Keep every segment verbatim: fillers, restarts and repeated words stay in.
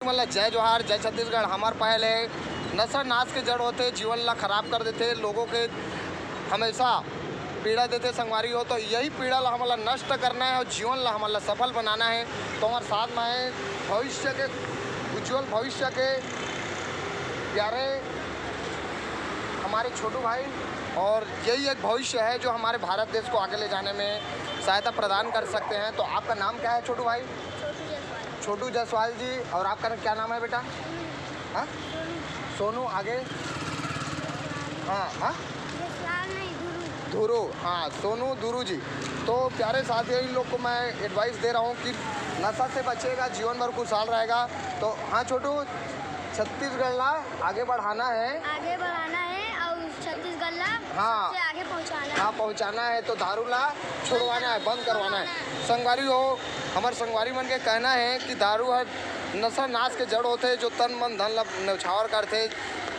मन ला जय जोहार, जय छत्तीसगढ़। हमर पहल हे, नशा नाश के जड़ होथे, जीवन ला खराब कर देथे, लोगों के हमेशा पीड़ा देथे संगवारी हो। तो यही पीड़ा ला हमन ला नष्ट करना हे और जीवन ला हमन ला सफल बनाना हे। तो हमर साथ में हे भविष्य के, उज्जवल भविष्य के प्यारे हमारे छोटू भाई, और यही एक भविष्य है जो हमारे भारत देश को आगे ले जाने में सहायता प्रदान कर सकते हैं। तो आपका नाम क्या है छोटू भाई? छोटू जायसवाल। छोटू जायसवाल जी, और आपका क्या नाम है बेटा? हाँ, सोनू। आगे? हाँ, हाँ, जायसवाल नहीं, धुरू। धुरू, हाँ, सोनू धुरू जी। तो प्यारे साथियों, इन लोग को मैं एडवाइस दे रहा हूँ कि नशा से बचेगा, जीवन भर खुशहाल रहेगा। तो हाँ छोटू, छत्तीसगढ़ ला आगे बढ़ाना है। आगे बढ़ाना है और छत्तीसगढ़ ला हाँ। सबसे आगे पहुँचाना है। हाँ, पहुँचाना है। तो दारू ला छुड़वाना है, बंद करवाना है। संगवारी हो, हमर संगवारी मन के कहना है कि दारू हर नशा नाश के जड़ होथे, जो तन मन धन ला न्यौछावर करथे,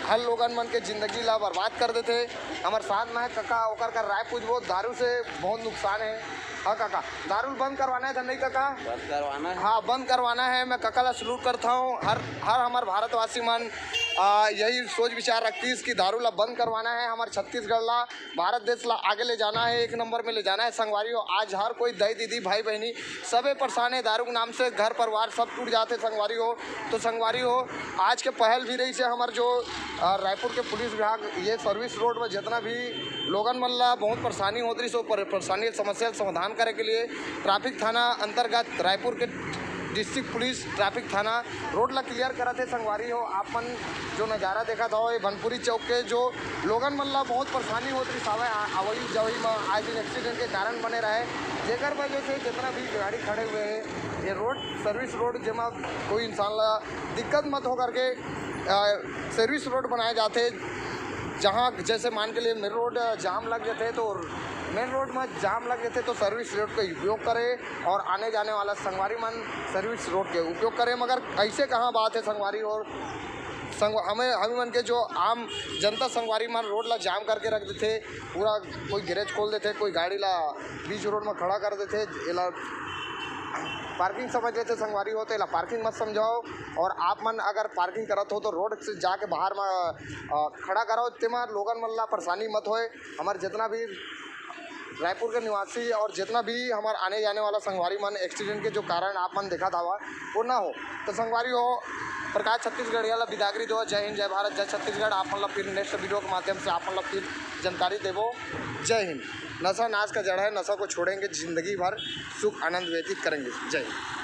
हर लोगन मन के जिंदगी ला बर्बाद कर देथे। हमर साथ में है कका, ओकर का राय पूछबो, दारू से बहुत नुकसान है। हाँ कका, दारू बंद करवाना है धन नहीं कका? बंद करवाना है। हाँ, बंद करवाना है। मैं कका ला सलूट करता हूँ। हर हर हमर भारतवासी मन आ, यही सोच विचार रखतीस कि दारू ला बंद करवाना है, हमर छत्तीसगढ़ ला, भारत देश ला आगे ले जाना है, एक नंबर में ले जाना है। संगवारी हो, आज हर कोई दाई दीदी भाई बहनी सबे परेशान है दारू के नाम से, घर परिवार सब टूट जाते संगवारी हो। तो संगवारी हो, आज के पहल भी रहिसे हमर जो आ, रायपुर के पुलिस विभाग ये सर्विस रोड में जितना भी लोगन मन ला बहुत परेशानी होत रहिस, वो परे-, परेशानी समस्या समाधान करे के लिए ट्रैफिक थाना अंतर्गत रायपुर के डिस्ट्रिक्ट पुलिस ट्रैफिक थाना रोड ला क्लियर करत हे। संगवारी हो, आप मन जो नज़ारा देखत हो, ये भनपुरी चौक के जो लोगन मन ला बहुत परेशानी होत रहिस हवय, आ-, आवई जावई म आए दिन एक्सीडेंट के कारण बने रहे, जेकर वजह से जितना भी गाड़ी खड़े हुए हैं, ये रोड सर्विस रोड जेमा कोई इंसान ला दिक्कत मत हो करके, आ, सर्विस रोड बनाए जाते, जहाँ जैसे मान के लिए मेन रोड जाम लग जाते तो मेन रोड में जाम लग जाते तो सर्विस रोड का उपयोग करें और आने जाने वाला संगवारी मन सर्विस रोड के उपयोग करें। मगर ऐसे कहाँ बात है संगवारी? और संग हमें हम मन के जो आम जनता संगवारी मन रोड ला जाम करके रख देते, पूरा कोई गैरेज खोल देते, कोई गाड़ी ला बीच रोड में खड़ा कर देते, एला पार्किंग समझ लेते संगवारी हो, तो एला पार्किंग मत समझो। और आप मन अगर पार्किंग करत हो तो रोड से जाके बाहर में अ, खड़ा करो, तेमा लोगन मन ला परेशानी मत होए। हमारे जितना भी रायपुर के निवासी और जितना भी हमारे आने जाने वाला संगवारी मन एक्सीडेंट के जो कारण आप मन देखा था वो ना हो। तो संगवारी हो, प्रकाश छत्तीसगढ़िया ला बिदागरी दो। जय हिंद, जय भारत, जय छत्तीसगढ़। आप मन ला फिर नेक्स्ट वीडियो के माध्यम से आप मन ला फिर जानकारी देबो। जय हिंद। नशा नाश का जड़ है, नशा को छोड़ेंगे, जिंदगी भर सुख आनंद व्यतीत करेंगे। जय हिंद।